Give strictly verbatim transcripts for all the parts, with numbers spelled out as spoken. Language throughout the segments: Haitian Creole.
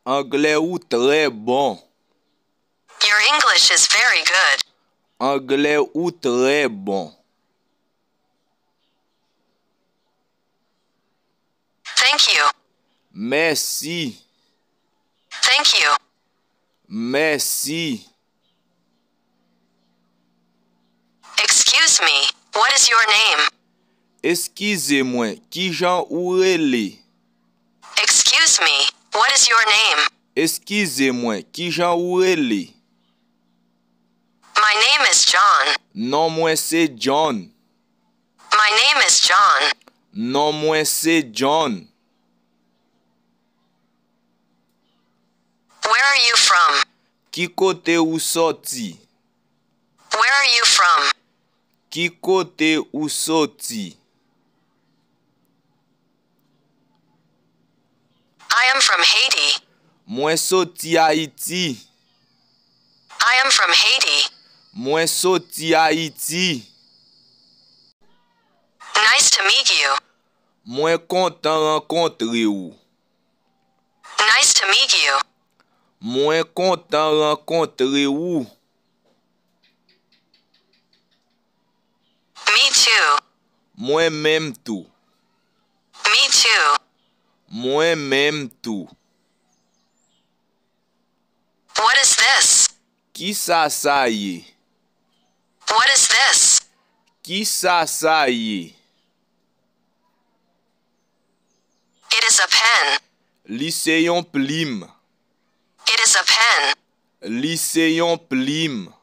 Anglè ou trè bon. Your English is very good. Anglè ou trè bon. Thank you. Mèsi. Thank you. Mèsi. Excuse me, what is your name? Eskize mwen, kijan ou rele? Excuse me, what is your name? Eskize mwen, kijan ou rele? My name is John. Non mwen se John. My name is John. Non mwen se John. Where are you from? Ki kote ou soti? Where are you from? Ki kote ou soti? I am from Haiti. Mwen soti Ayiti. I am from Haiti. Mwen soti Ayiti. Nice to meet you. Mwen kontan rankontre ou. Nice to meet you. Mwen kontan rankontre ou. Me too. Mwen menm tou. Me too. Mwen menm tou. What is this? Kisa sa ye? What is this? Kisa sa ye? It is a pen. Li se yon plim. It is a pen. Li se yon plim.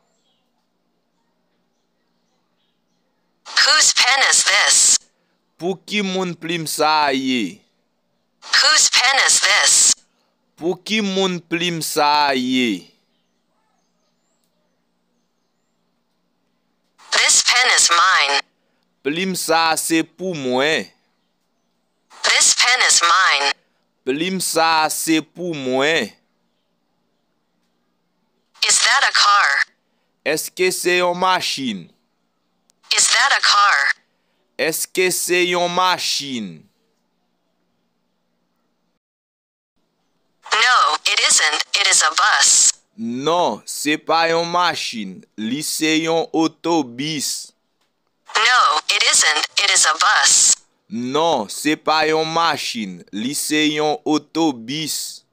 Whose pen is this? Pou ki moun plim sa a ye? Whose pen is this? Pou ki moun plim sa a ye? This pen is mine. Plim sa a se pou mwen. This pen is mine. Plim sa a se pou mwen. Is that a car? Èske se yon machin? Is that a car? Èske se yon machin? No, it isn't. It is a bus. Non, se pa yon machin, li se yon otobis. No, it isn't. It is a bus. Non, se pa yon machin, li se yon otobis.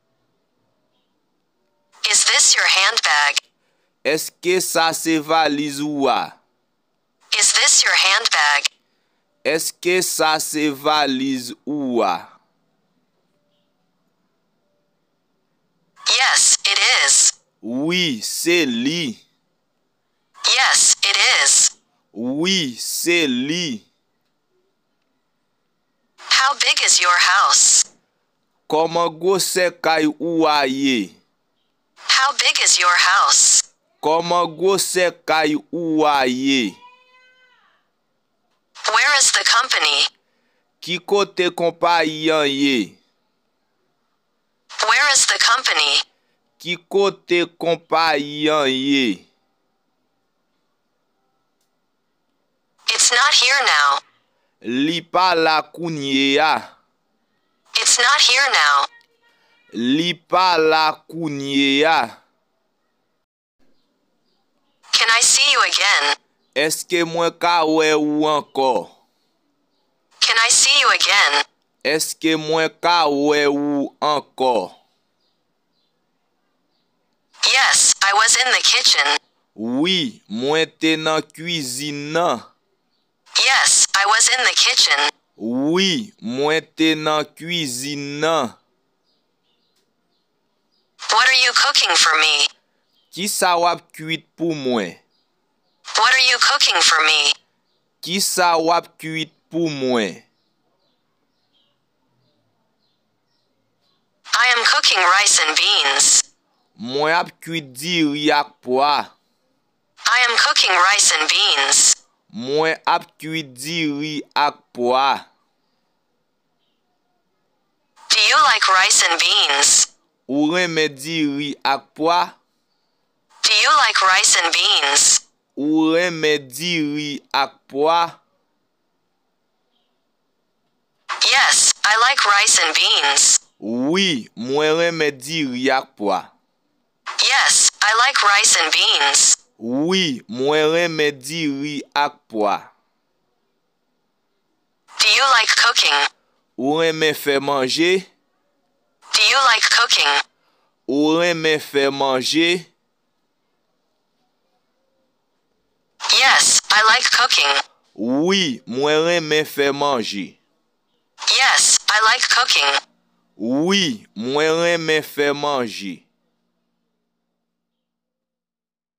Is this your handbag? Èske sa se valiz ou a? Is this your handbag? Èske sa se valiz ou a? Yes, it is. Wi, se li. Yes, it is. Wi, se li. How big is your house? Kòman gwosè kay ou a ye? How big is your house? Kòman gwosè kay ou a ye? Where is the company? Ki kote konpayi an ye? Where is the company? Ki kote konpayi an ye? It's not here now. Li pa la kounye a. It's not here now. Li pa la kounye a. Can I see you again? Èske mwen ka wè ou ankò? Can I see you again? Èske mwen ka wè ou ankò? Yes, I was in the kitchen. Wi, mwen te nan kwizin nan. Yes, I was in the kitchen. Wi, mwen te nan kwizin nan. What are you cooking for me? Kisa w ap kwit pou mwen? What are you cooking for me? Kisa w ap kwit pou mwen? I am cooking rice and beans. Mwen ap kwit diri ak pwa. I am cooking rice and beans. Mwen ap kwit diri ak pwa. Do you like rice and beans? Ou renmen diri ak pwa? Do you like rice and beans? Ou renmen diri ak pwa? Yes, I like rice and beans. Wi, mwen renmen diri ak pwa. Yes, I like rice and beans. Wi, mwen renmen diri ak pwa. Do you like cooking? Ou renmen fè manje? Do you like cooking? Ou renmen fè manje? Yes, I like cooking. Wi, mwen renmen fè manje. Yes, I like cooking. Wi, mwen renmen fè manje.